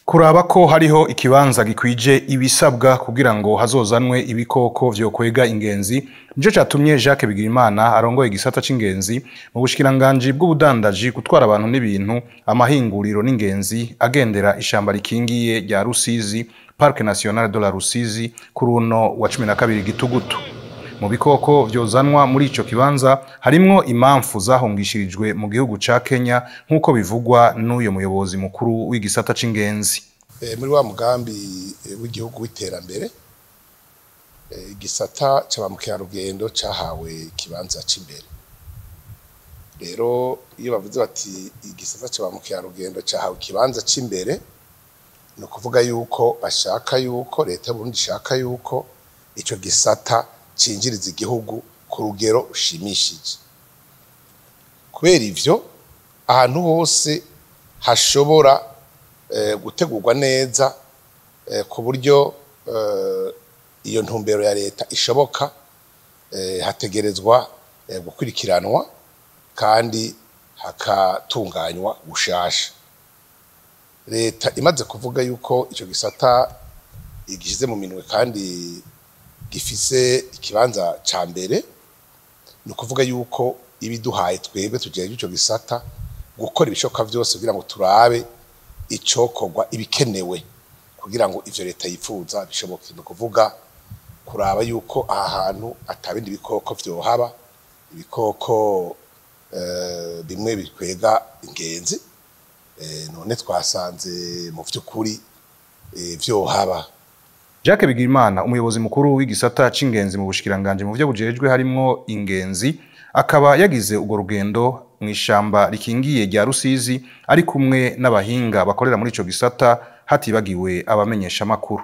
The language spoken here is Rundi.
Kuraba ko hariho ikibanza gikwije ibisabwa kugira ngo hazozanwe ibikoko vyokwega ingenzi nico catumye Jacques Bigirimana arongoye igisata c'ingenzi mu bushikiranganji bw'ubudandaji, gutwara abantu n'ibintu, amahinguriro n'ingenzi agendera ishamba rikingiye rya Rusizi, Parc National de la Rusizi, kuri uno wa 12 Gitugutu. Mu bikoko vyozanwa muri ico kibanza harimwo imamfu zahungishirijwe mu gihugu ca Kenya, nk'uko bivugwa n'uyo muyobozi mukuru w'igisata c'ingenzi. Muri wa mugambi w'igihugu w'iterambere, igisata ca ba mukerarugendo cahawe ikibanza c'imbere. Rero iyo bavuze bati igisata ca ba mukerarugendo cahawe ikibanza c'imbere, ni ukuvuga yuko bashaka yuko leta y'Uburundi ishaka yuko ico gisata cinjiriza igihugu ku rugero rushimishije. Kubera ivyo, ahantu hose hashobora gutegurwa neza ku buryo iyo ntumbero ya leta ishoboka, hategerezwa gukurikiranwa kandi hakatunganywa gushasha. Leta imaze kuvuga yuko ico gisata igishize mu minwe kandi gifise ikibanza ca mbere, ni ukuvuga yuko ibiduhaye twebwe tujejwe ico gisata gukora ibishoboka vyose kugira ngo turabe icokorwa, ibikenewe kugira ngo ivyo leta yifuza bishoboke. Ni ukuvuga kuraba yuko aha hantu atabindi bikoko vyohaba, ibikoko bimwe bikwega ingenzi. None twasanze mu vy'ukuri vyohaba. Jacques Bigirimana, umuyobozi mukuru w'igisata c'ingenzi mu bushikiranganji mu vyo bujejwe harimwo ingenzi, akaba yagize urwo rugendo mw'ishamba rikingiye rya Rusizi ari kumwe n'abahinga bakorera muri ico gisata, hatibagiwe abamenyesha makuru.